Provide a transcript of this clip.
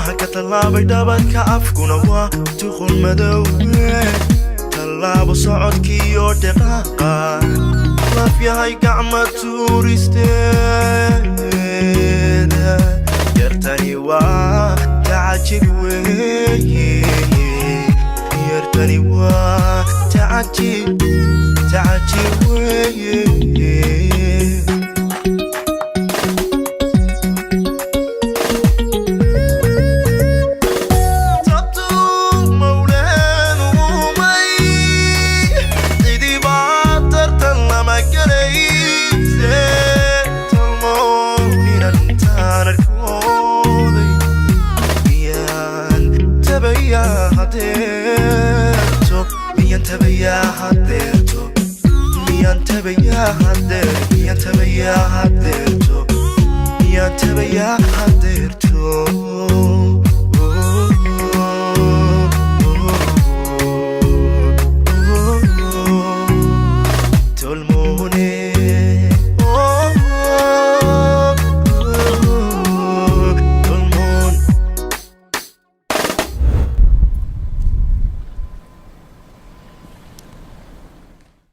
Timaha ka tallaabay dhabarka, afkuna waa tuqun madowge. Tallaabo socodkiiyo dhaqaaqa, laf yahay gacma tuuristeeda. Yartani waa tacajib weeye, yartani waa tacajib, tacajib weeye. Tabtu mawleen uumay, cidibaa tartan lama gelayse. Tolmoon inaan arkooday, miyaan tabayaa hadeerto? Miyaan tabayaa hadeerto? Miyaan tabayaa hadeer? Miyaan tabayaa hadeerto? Miyaan tabayaa hadeerto?